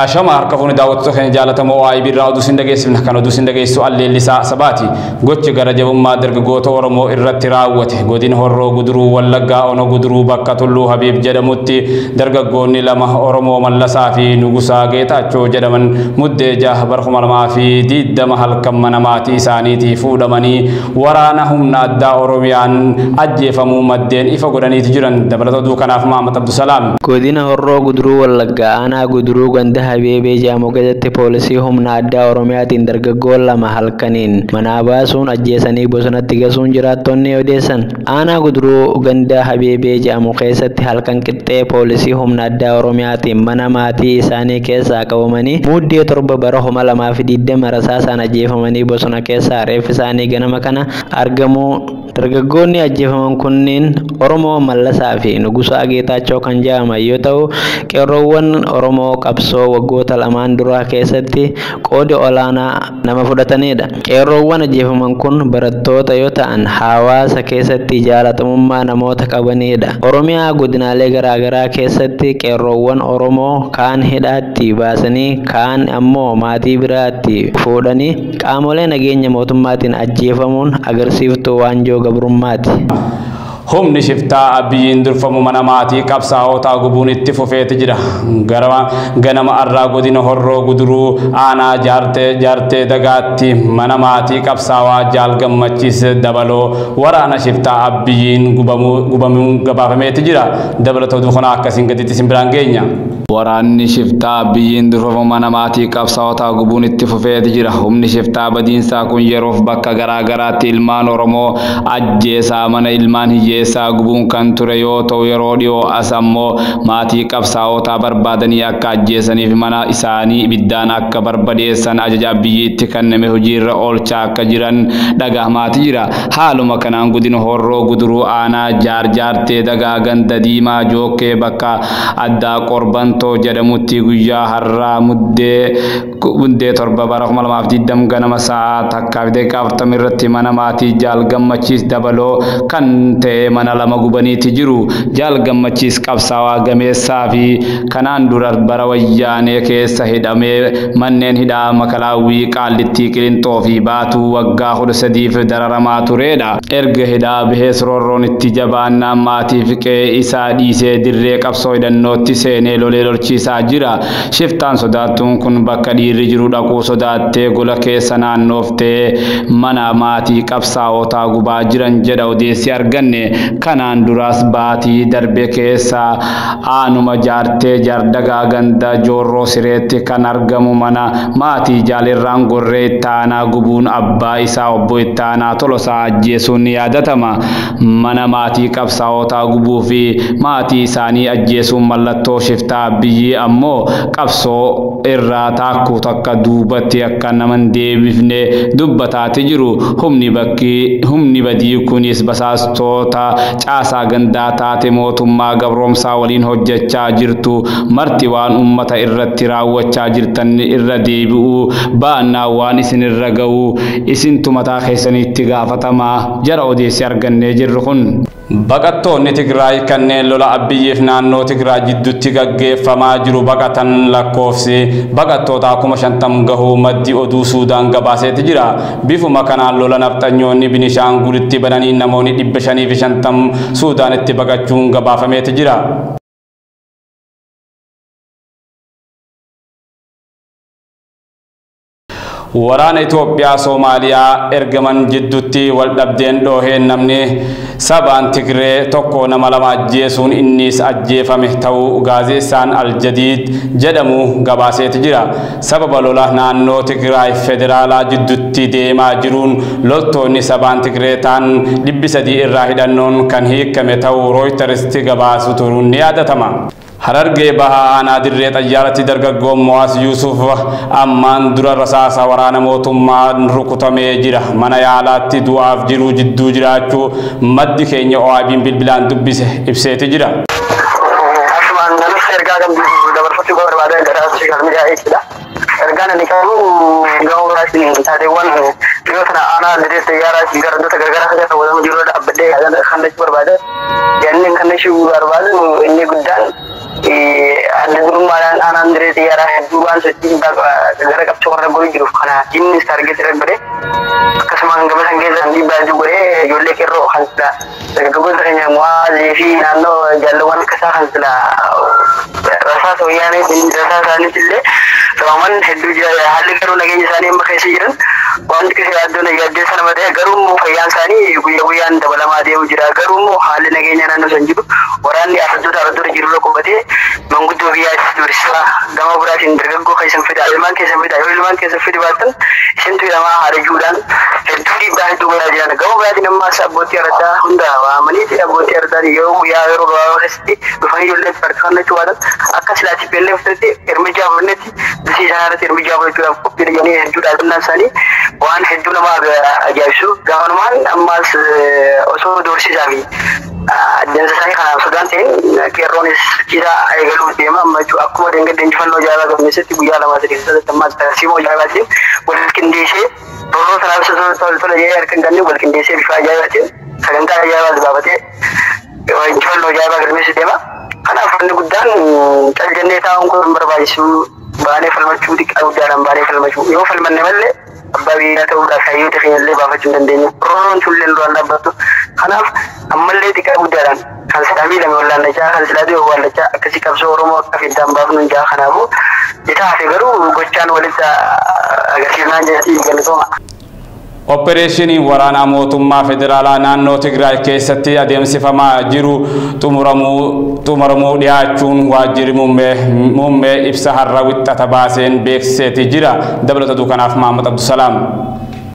Ashama harka fuuni daawwattoota keenya jaalatamoo OIB irraa oduu isin dhageessifna. Kan oduu isin dhageessu Alleellisaa Sabaati. Gochi gara jabummaa dargaggoota Oromoo irratti raawwate godina Horroo Guduruu Wallaggaa Ono Guduruu bakka Tulluu Habiib jedhamutti dargaggoonni lama Oromoo Mallasaa fi Nugusaa Geetaachoo jedhaman Muddee 6 bara 2020 halkan mana maatii isaaniitii fuudhamanii waraana humna addaa Oromiyaan ajjeefamuu maddeen ifa godhaniiti jiran. Dabalata oduu kanaaf Mahammad Abdusalaam. Godina Horroo Guduruu Wallaggaa aanaa Guduruu ganda Habeebee jedhamu keessatti poolisii humna addaa Oromiyaatiin dargaggoon lama halkaniin manaa baasuun ajjeesanii bosonatti gasuun jiraattonni odeessan. Aanaa Guduruu ganda Habeebee jedhamu keessatti halkan qixxee poolisii humna addaa Oromiyaatiin mana maatii isaanii keessaa qabamanii Muddee 7 bara 2020 rasaasaan ajjeefamanii bosona keessaa reeffi isaanii ganama kana argamuu. Dargaggoonni ajjeefaman kunneen Oromoo Mallasaa fi Nugusaa Geetaachoo kan jedhaman yoo ta'u, qeerroowwan Oromoo qabsoo waggoota lamaan duraa keessatti qooda olaanaa nama fudhatanidha. Qeerroowwan ajjeefaman kun barattoota yoo ta'an hawaasa keessatti jaalatamummaa namoota qabanidha. Oromiyaa godinaalee garaagaraa keessatti qeerroowwan Oromoo kaan hidhaatti baasanii kaan ammoo maatii biraatti fuudhanii qaamolee nageenya mootummaatiin ajjeefamuun agarsiiftuu waanjoo gabrummaati. Humni shiftaa Abiyyiin durfamu mana maatii qabsaa'otaa gubuun itti fufeeti jira. Ganama arraa godina Horroo Guduruu aanaa jaartee Dagaatti mana maatii qabsaawaa Jaal Gammachiis Dabaloo waraana shiftaa Abiyyiin gubamuun gabaafameeti jira. Dabalata oduu kanaa akkasiin gaditti isin biraan geenya. Waraanni shiftaa Abiyyiin durfamu mana maatii qabsaa'otaa gubuun itti fufeeti jira. Humni shiftaa badiinsaa kun yeroof bakka garaa garaatti ilmaan Oromoo ajjeesaa mana ilmaan hiyyeessaa gubuun kan ture yoo ta'u, yeroo dhiyoo as ammoo maatii qabsaa'otaa barbaadanii akka ajjeesaniif mana isaanii ibiddaan akka barbadeessan ajaja Abiyyiitti kenname hojiirra oolchaa akka jiran dhagahamaati jira. Haaluma kanaan godina Horroo Guduruu aanaa Jaarjaartee Dagaa ganda Diimaa Jookkee bakka addaa Qorbantoo jedhamutti guyyaa har'aa Muddee 7 bara 2020 ganama sa'a 1:40 irratti mana maatii Jaal Gammachiis Dabaloo kan ta'e mana lama gubaniiti jiru. Jaal Gammachiis qabsaawaa gameessaa fi kanaan dura bara wayyaanee keessa hidhamee manneen hidhaa Makalaawwii, Qaallittii, Qilintoo fi Baatuu waggaa 13 dararamaa turedha. Erga hidhaa bahees roorroon itti jabaannaan maatii fi qe'ee isaa dhiisee dirree qabsoo hidhannootti seenee lolee lolchiisaa jira. Shiftaan sodaattuun kun bakka dhiirri jiru dhaquu sodaattee gola keessa naannooftee mana maatii qabsaa'otaa gubaa jiran jedha odeessi arganne. Kanaan duraas baatii darbe keessa aanuma jaartee Jaardagaa ganda Joorroo Sireetti kan argamu mana maatii Jaalirraan Gorree Ittaanaa gubuun abbaa isaa obbo Ittaanaa Tolosaa ajjeesuun ni yaadatama. Mana maatii qabsaa'otaa gubuu fi maatii isaanii ajjeesuun mallattoo shiftaa Abiyyi ammoo qabsoo irraa taakkuu takka duubatti akka nama hin deebifne dubbataati jiru. Humni badii kunis basaastoota caasaa gandaa taate mootummaa gabroomsaa waliin hojjechaa jirtu marti waan ummata irratti raawwachaa jirtan irra deebi'uu baannaa waan isin irra ga'u isintu mataa keessanitti gaafatamaa jara odeessi argannee jirru kun. Baqattoonni Tigraay kanneen lola Abiyyiif naannoo Tigraay jidduutti gaggeeffamaa jiru baqatan lakkoofsi baqattoota 50,000 gahuu maddi oduu Suudaan gabaaseeti jira. Bifuma kanaan lola nafxanyoonni Binishaangulitti bananii namoonni 550 Suudaanitti baqachuun gabaafameeti jira. Waraana Itoophiyaa Soomaaliyaa ergaman jidduutti wal dhabdeen dhooheen namni sabaan Tigree tokko nama lama ajjeesuun innis ajjeefame ta'uu gaazexaan Aljadiid jedhamu gabaaseeti jira. Sababa lola naannoo Tigraay federaalaa jidduutti deemaa jiruun loltoonni sabaan Tigree ta'an 300 irraa hidhannoon kan hiikame ta'uu Rooyitersitti gabaasu turuun ni yaadatama. Harargee bahaa aanaa dirree xayyaaratti dargaggoon Mo'aas Yuusuf ammaan dura rasaasa waraana mootummaan rukutamee jira. Mana yaalaatti du'aaf jiru jidduu jiraachuu maddi keenya OIB'n bilbilaan dubbise ibseeti jira. Asumaan namicha ergaa qabdu dabarfachuu barbaadan gara galmi gaa'ee jechuudha. Ergaan ani qabu gahuu biraatiin taateewwan Dhiyoo sana aanaa dirree xiyyaaraa fi garantoota garagaraa keessatti raawwatamu jiru dhaabbadhee kan dachuu barbaada. Yaadni kan dachuu barbaadu inni guddaan adda durummaadhaan aanaan dirree xiyyaaraa hedduu waan sochii gara qabsoo warra godhu jiruuf kana innis taargeetii irra godhee akkasuma gama san keessaan dhiibbaa hedduu godhee ijoollee qeerroo kan sila dargaggoota keenya mu'aazii fi naannoo jaalawwan akkasaa kan sila rasaasa wayyaanee rasaasa isaaniitti illee sabaman hedduu jira. Haalli garuu nageenya isaanii amma keessa jiran wanti keessa yaaddoon yaaddee sana malee garuu immoo fayyaan isaanii guyyaa guyyaan dabalamaa deemu jira. Garuu immoo haalli nageenya naannoo san jiru waraanni araddoota araddoota jiru irra qubatee manguddoo biyyaa itti dursisaa gama biraatiin dargaggoo keessan fida ilmaan keessan fida yoo ilmaan keessan fidi baattan isintu hidhamaa haarajuudhaan hedduu dhiibbaa hedduu godhaa jiran. Gama biraatiin ammaas abbootii araddaa hunda waamanii abbootii araddaa yeroo guyyaa yeroo gabaabaa keessatti dhufanii ijoollee harkifannachuu baatan akka silaatti beellee fudhatti hirmijaa fudhannetti bisi isaan irratti hirmijaa fudhachuudhaaf qophii jedhanii hedduu dhaabannaan isaanii waan hedduu nama ajaa'ibsu. Gaafanumaan ammaas osoo doorsisaa fi adeemsa isaanii kanaaf sodaan ta'in qeerroonis ciisaa eegaluuf deema. Amma jechuun akkuma deengedde injifannoo ajaa'ibaa galmeessetti guyyaa 2 3 keessatti ammaas tarsiimoo ajaa'ibaatiin wal qindeessee roorroo sanaaf tola tola jedhee harka hin qabne wal qindeessee bifa ajaa'ibaatiin sagantaa ajaa'ibaas baafatee injifannoo ajaa'ibaa galmeessee deema. Kanaaf wanni guddaan cal jennee taa'uun kun hin barbaachisu. Baanee falmachuu xiqqaa guddaadhaan baanee falmachuu yoo falmanne malee abbaa biyyaa ta'uudhaaf hayyoota keenya illee baafachuu hin dandeenyu. Roorroon tullee duraan dhaabbattu. Kanaaf ammallee xiqqaa guddaadhaan kan silaa miidhame wallaannachaa kan silaa du'e wallaannachaa akkasii qabsoo Oromoo akka fiddaan baafnu hin jaa. Kanaafuu isa hafe garuu gochaan walitti agarsiifnaan jedhati galatooma. Opereeshiniin waraanaa mootummaa federaalaa naannoo Tigraay keessatti adeemsifamaa jiru xumuramuu dhiyaachuun waajjirri muummee ibsa har'a wixata baaseen beeksiseeti jira. Dabalatatu kanaaf Mahammad Abdusalaam.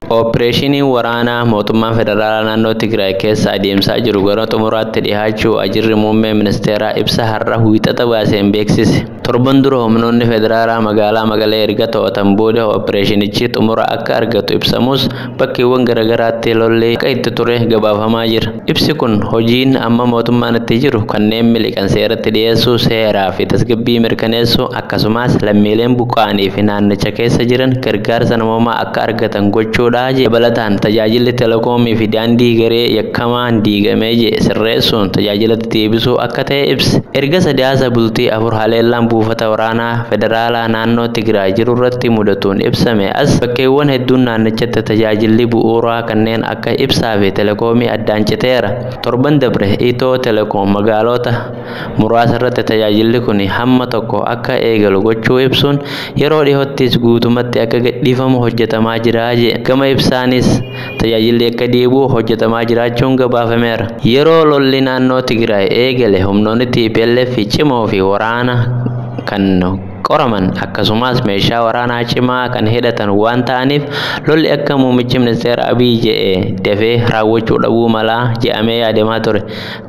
Opereeshiniin waraanaa mootummaa federaalaa naannoo Tigraay keessa adeemsaa jiru gara xumuraatti dhiyaachuu waajjirri muummee ministeeraa ibsa har'a wixata baaseen beeksise. Torban dura humnoonni federaalaa magaalaa Maqalee erga to'atan booda opereeshinichi xumura akka argatu ibsamus bakkeewwan garaagaraatti lolli akka itti ture gabaafamaa jira. Ibsi kun hojiin amma mootummaan itti jiru kanneen miliqan seeratti dhiyeessuu, seeraa fi tasgabbii mirkaneessuu akkasumas lammiileen buqqa'anii fi naannicha keessa jiran gargaarsa namoomaa akka argatan gochuudha. Dabalataan tajaajilli telekoomii fi daandii garee yakkamaan diigamee jedhe sirreessuun tajaajilatti deebisuu akka ta'e ibse. Erga sadaasa bultii 4 haleellaan buufata waraanaa federaalaa naannoo Tigraay jiru irratti mudatuun ibsame as bakkeewwan hedduun naannichatti tajaajilli bu'uuraa kanneen akka ibsaa fi telekoomii addaan citeera. Torban dabre Itoo Telekoom magaalota muraasa irratti tajaajilli kun hamma tokko akka eegalu gochuu ibsuun yeroo dhiyoottis guutumatti akka gadhiifamu hojjetamaa jira jedhe. Gama ibsaanis tajaajilli akka deebi'u hojjetamaa jiraachuun gabaafameera. Yeroo lolli naannoo Tigraay eegale humnoonni TPLF cimoo fi waraana kan qoraman akkasumas meeshaa waraanaa cimaa kan hidhatan waan ta'aniif lolli akka muummichi ministeera Abiy jedhe dafee raawwachuu dhabuu malaa jedhamee yaadamaa ture.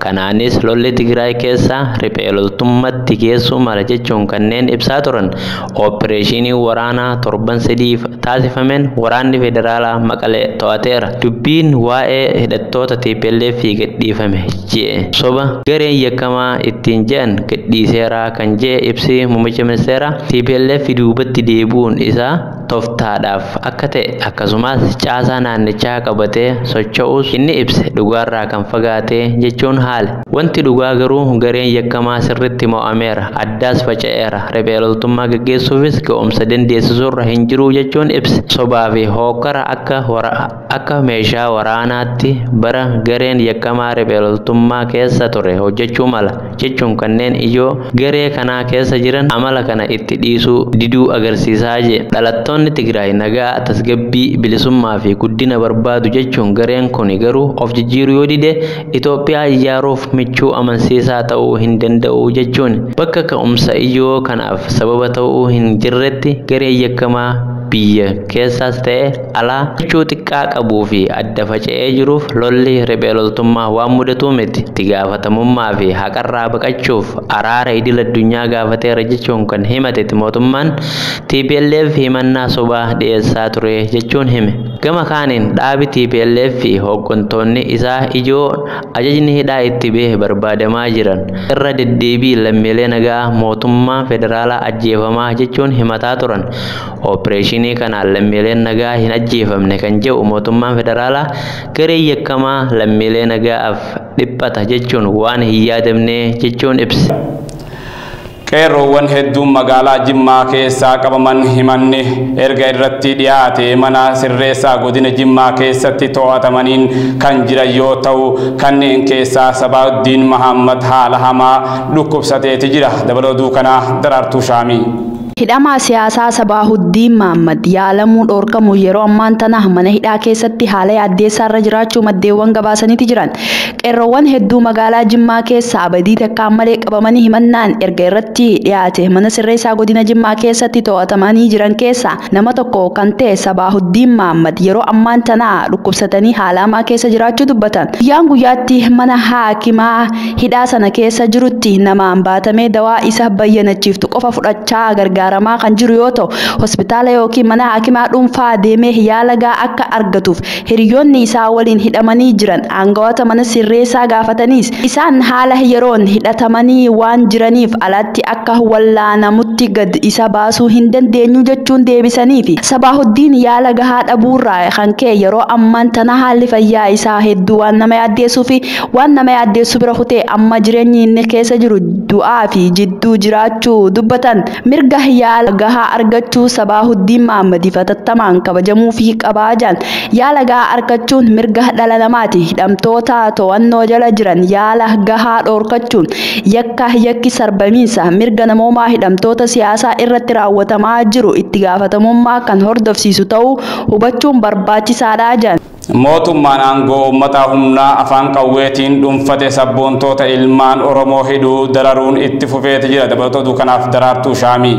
Kanaanis lolli Tigraay keessaa riphee loltummaatti geessuu mala jechuun kanneen ibsaa turan opereeshinii waraanaa torban 3 taasifameen waraanni federaalaa Maqalee to'ateera. Dubbiin waa'ee hidhattoota TPLF gadhiifame jedhe soba gareen yakkamaa ittiin jedhan gadhiiseera kan jedhe ibsi muummicha ministeera TPLF duubatti deebi'uun isaa tooftaadhaaf akka ta'e akkasumas caasaa naannichaa qabatee socho'uus inni ibse dhugaarraa kan fagaate jechuun haale. Wanti dhugaa garuu gareen yakkamaa sirriitti mo'ameera, addaas faca'eera, riphee loltummaa gaggeessuufis ga'umsa dandeessisuurra hin jiru jechuun ibse. Sobaa fi hookkara akka meeshaa waraanaatti bara gareen yakkamaa riphee loltummaa keessa ture hojjechuu mala jechuun kanneen ijoo garee kanaa keessa jiran amala kana itti dhiisuu diduu agarsiisaa jedhe. Dhalattoonni Tigraay nagaa, tasgabbii, bilisummaa fi guddina barbaadu jechuun gareen kun garuu of jijjiiruu yoo dide Itoophiyaa ijaaruuf michuu amansiisaa ta'uu hin danda'u jechuun bakka ka'umsa ijoo kanaaf sababa ta'uu hin jirretti gareen yakkamaa biyya keessaas ta'e alaa michuu xiqqaa qabuu fi adda faca'ee jiruuf lolli riphee loltummaa waan mudatu miti. Itti gaafatamummaa fi haqarraa baqachuuf araara idil addunyaa gaafateera jechuun kan himate mootummaan TPLF himannaa sobaa dhiyeessaa ture jechuun hime. Gama kaaniin dhaabi TPLF fi hooggantoonni isaa ijoo ajajni hidhaa itti bahe barbaadamaa jiran irra deddeebii lammiilee nagaa mootummaa federaalaa ajjeefamaa jechuun himataa turan. Opereeshinii Opereeshinii kanaan lammiileen nagaa hin ajjeefamne kan jedhu mootummaan federaalaa garee yakkamaa lammiilee nagaaf dhiphata jechuun waan hin yaadamne jechuun ibse. Qeerroowwan hedduun magaalaa Jimmaa keessaa qabaman himanni erga irratti dhiyaate mana sirreessaa godina Jimmaa keessatti to'atamaniin kan jiran yoo ta'u kanneen keessaa Sabauddiin Mahammad haala hamaa dhukkubsateeti jira. Dabaloo kanaa Daraartuu Shaamii. Hidhamaa siyaasaa Sabaahuddiin Mahammad yaalamuu dhoorkamu yeroo ammaan tana mana hidhaa keessatti haala yaaddeessaarra jiraachuu maddeewwan gabaasaniiti jiran. Qeerroowwan hedduu magaalaa Jimmaa keessa abadii takkaan malee qabamanii himannaan erga irratti dhiyaate mana sirreessaa godina Jimmaa keessatti to'atamanii jiran keessa nama tokko kan ta'e Sabaahuddiin Mahammad yeroo ammaan tana dhukkubsatanii haala hamaa keessa jiraachuu dubbatan. Guyyaan guyyaatti mana haakimaa hidhaa sana keessa jirutti namaan baatamee dawaa isa bayyanachiiftu qofa fudhachaa gargaara. Kan jiru yoo ta'u hospitaala yookiin mana hakimaa dhuunfaa deemee yaala gahaa akka argatuuf hiriyoonni isaa waliin hidhamanii jiran aangawoota mana sirreessaa gaafataniis isaan haala yeroon hidhatamanii waan jiraniif alatti akka wallaanamutti gad isa baasuu hin dandeenyu jechuun deebisaniifi Sabaahuddiin yaala gahaa dhabuurraa kan ka'e yeroo ammaan tana haalli fayyaa isaa hedduu waan nama yaaddeessuu fi waan nama yaaddeessu bira kutee amma jireenyi inni keessa jiru du'aa fi jidduu jiraachuu dubbatan. Mirga yaala gahaa argachuu Sabaahuddiin Mahammadiif hatattamaan kabajamuu fi qabaajan yaala gahaa argachuun mirga dhala namaati. Hidhamtoota to'annoo jala jiran yaala gahaa dhoorkachuun yakka yakki sarbamiinsa mirga namoomaa hidhamtoota siyaasaa irratti raawwatamaa jiru itti gaafatamummaa kan hordofsiisu ta'uu hubachuun barbaachisaadha jedhan. Mootummaan aangoo uummataa humnaa afaan qawweetiin dhuunfate sabboontoota ilmaan Oromoo hidhuu dararuun itti fufeeti jira. Dabalatoo kanaaf Daraartuu Shaamii.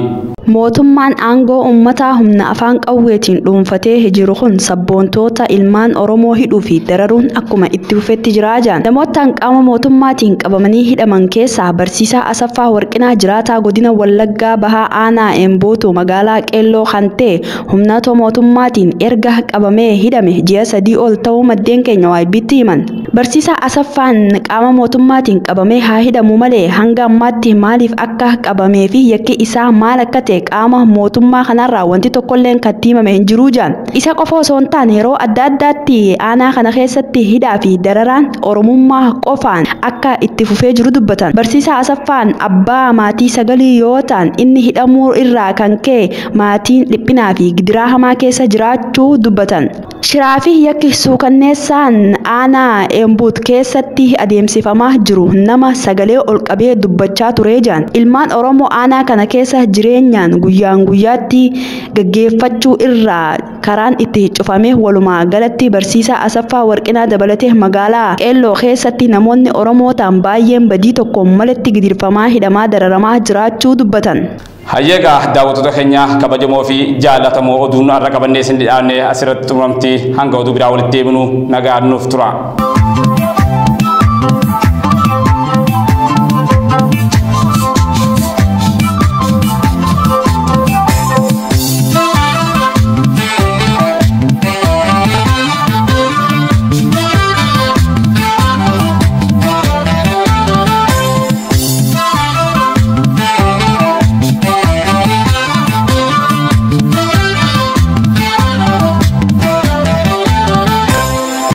Mootummaan aangoo uummataa humna afaan qawweetiin dhuunfatee jiru kun sabboontoota ilmaan Oromoo hidhuu fi dararuun akkuma itti fufetti jiraa jiran. Namootaan qaama mootummaatiin qabamanii hidhaman keessaa Barsiisaa Asaffaa Warqinaa jiraataa godina Wallaggaa Bahaa Aanaa Embootu magaalaa Qeelloo kan ta'e humnoota mootummaatiin erga qabamee hidhame ji'a 3 ol ta'uu maddeen keenya waayibbiitti himan. Barsiisaa Asaffaan qaama mootummaatiin qabamee haa hidhamu malee hanga ammaatti maaliif akka qabamee fi yakki isaa maal akka ta'e qaama mootummaa kanarraa wanti tokkolleen kan himame hin jiru jedhan. Isa qofa osoo hin taane yeroo adda addaatti aanaa kana keessatti hidhaa fi dararaan Oromummaa qofaan akka itti fufee jiru dubbatan. Barsiisaa Asaffaan abbaa maatii 9 yoo ta'an inni hidhamuu irraa kan ka'e maatiin dhiphinaa fi gidiraa hamaa keessa jiraachuu dubbatan. Shiraa fi yakki suukanneessaan aanaa Embuut keessatti adeemsifamaa jiru nama sagalee ol qabee dubbachaa ture jedhan. Ilmaan Oromoo aanaa kana keessa jireenyaan guyyaan guyyaatti gaggeeffachuu irraa karaan itti cufame walumaa galatti Barsiisaa Asaffaa Warqinaa dabalatee magaalaa Qeelloo keessatti namoonni Oromoo ta'an baay'een badii tokkoon malatti gidirfamaa hidhamaa dararamaa jiraachuu dubbatan. Hayyeegaa daawwattoota keenya kabajamoo fi jaallatamoo oduun har'a qabannee isin dhiyaanne asirratti xumuramti. Hanga oduu biraa walitti deebinu nagaan nuuf tura.